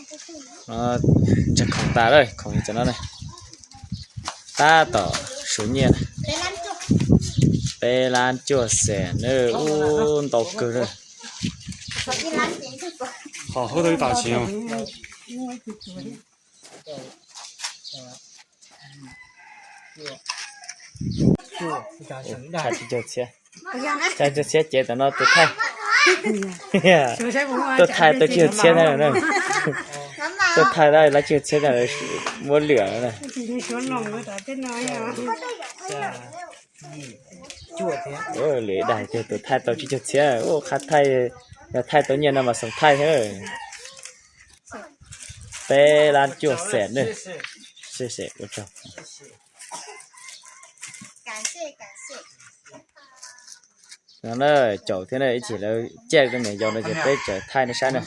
Ntsa khoom tas lawm, khoom li cov no ne. Tab tom suav nyiaj na. Peb lab cuaj xees na, ub, ntau kawg na. Thaij tsib caug txhiab. Thaij tsib caug txhiab ces tam no tus thaij, tus thaij tau tsib caug txhiab na. Tus thaij tau lab tsib caug txhiab na, muab lwm na. Lwm dag tias tus thaij tau tsib caug txhiab, ua qhab thaij, yog thaij tau nyiaj no mas xoom thaij thiab. Peb lab cuaj xees na. No na, caum thiab na, ib chim lawv caij rau niam yau no ces peb tseem thaij nej saib na.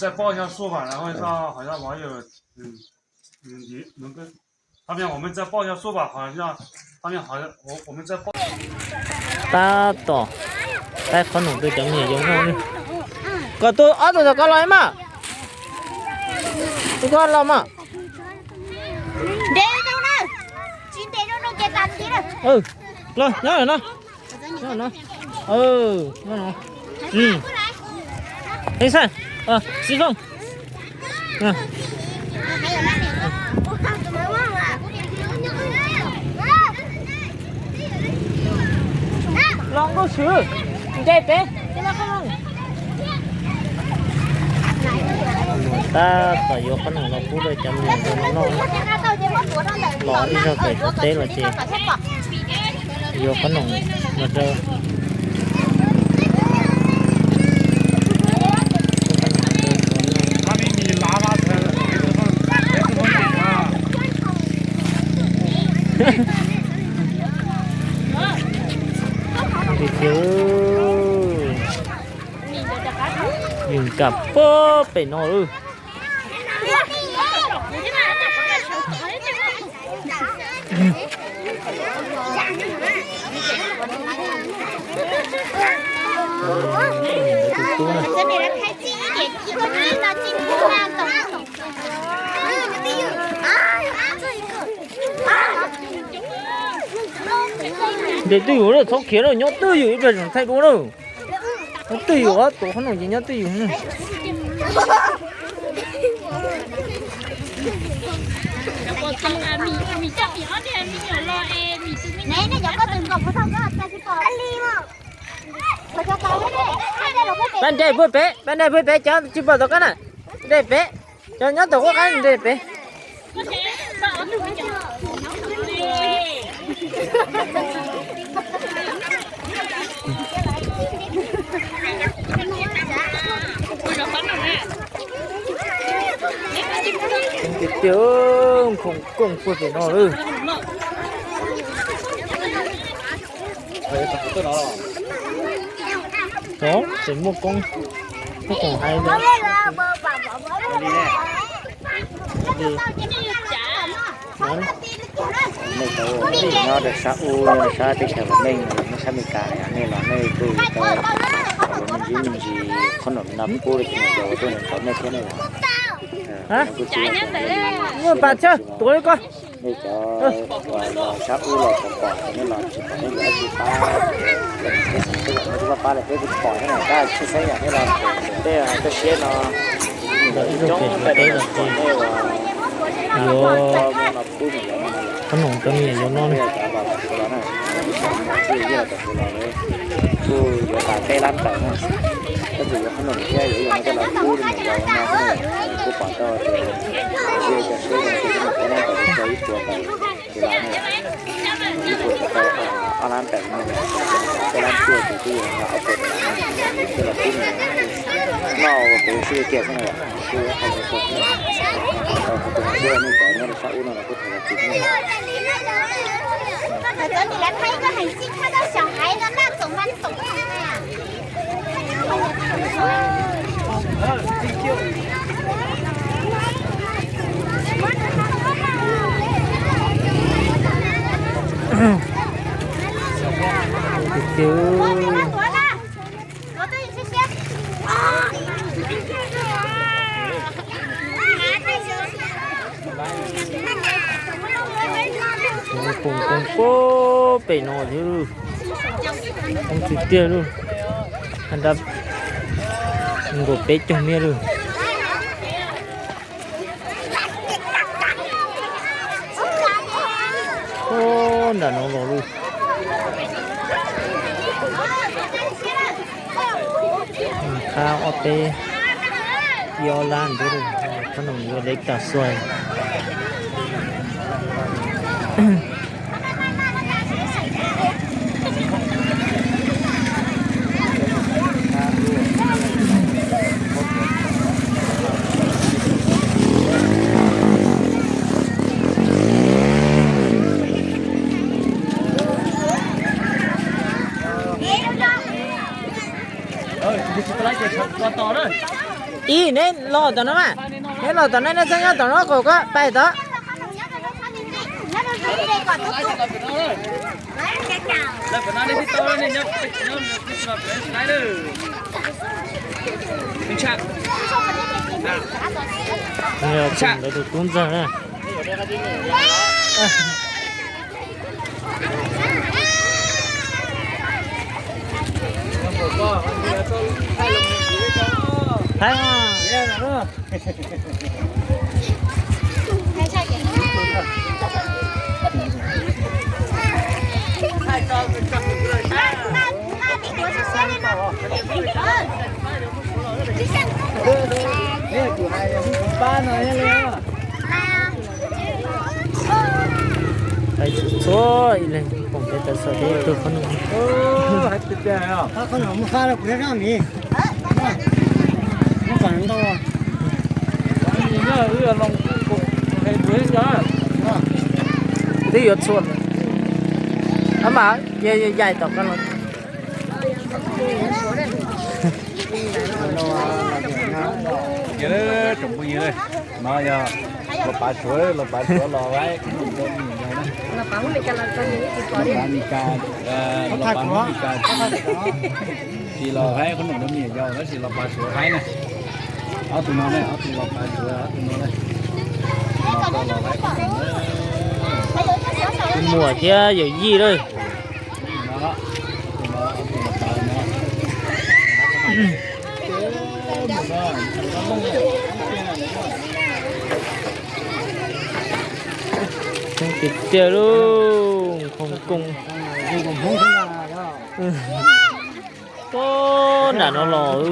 Tab tom qaib qhob noom rau cov me nyuam yaus noj. Kom tus ob tug tom ko los mas, tus ko los mas. Los nyob no. Nyob no. Xib Fooj. Los nkauj swm, nce pem. Tab tom yuav qhob noom los pub rau cov me nyuam yaus no noj. Los ib zaug pem teb los ces yuav qhob noom los rau. Yeej kam pab pem no lawm. Ntes twj ywm lawm, txhob khiav lawm, nyob twj ywm ib pliag tseem thaij dua na. Nyob twj ywm, tus qhob noom ces nyob twj ywm na. Pab nres pub pem, pab nres pub pem, cov tsis pom tom koj na. Nres pem, cov nyob tom qub qab nres pem. Tiag tiag, khoom kooj puag pem no lawm. Tseem muaj koob, muaj khoom hais. Nej cov uas nyob rau sab ub, nyob rau sab teb chaws Los Meej, nyob sab Amelikas, nej los nej kuj tau los me ntsis me ntsis qhob noom no pub rau cov me nyuam yaus tuaj nrog nej thiab nej los. Muaj pas thiab tuav li koj. Nej cov uas los sab ub los pom pom ces nej los tsis pom nej yuav dab tsi pab, nej twb pab pab lawm peb kuj pom thiab na, tab sis xeeb yam nej los tej toj siab no coob peb los pom nej uas yuav qhob noom rau me nyuam yaus noj ne. Kuj yuav tas peb lab tawm na, tab sis yuav qhob noom thiab yuav coj los pub rau me nyuam yaus no, kuj pom tau tias cov siab zoo ces peb lab tawm rau ib puas tawm. Ces los ne, ib puas tawm tau ob lab tawm no, peb lab cuaj ces twb yog ob puas tawm no, ces los pub me nyuam yaus noj ua kev sib kiag xwb na, kuj hais tau hais tias nej cov nyob rau sab ub no los kuj tham los tsis Koom koom puag pem no xwb, coob tiag tiag lauj. Nrab nkaus peb caug niaj lauj. Ub, nram no los lauj. Qab ob peb, ib ob lab ntiag, khob noom yuav leb tas xuas. Ib, neb los tom no mas, neb los tom no, neb txhob nyob tom no, kom koj pais tod. Tus tub ntxawg na. Thaib. Txhua txhua ib leeg pom peb tau xav teb tug khob noom. Khob noom muaj fab rau kuv zaj miv. Twb yuav txhua, a mas yog yaim tom ko los. Tsoom phooj ywg, no yog los pav Suav, los pav Suav los Haib, los pav Mes Kas, los pav Mes Kas, tsis los Haib khob noom rau me nyuam yaus tab sis los pav Suav Haib na. Ob tug no ne, ob tug los pav Suav, ob tug no ne. Muam thiab yawm yij lawm. Coob tiag tiag lauj, Hmoob Koob. Puag nram no los.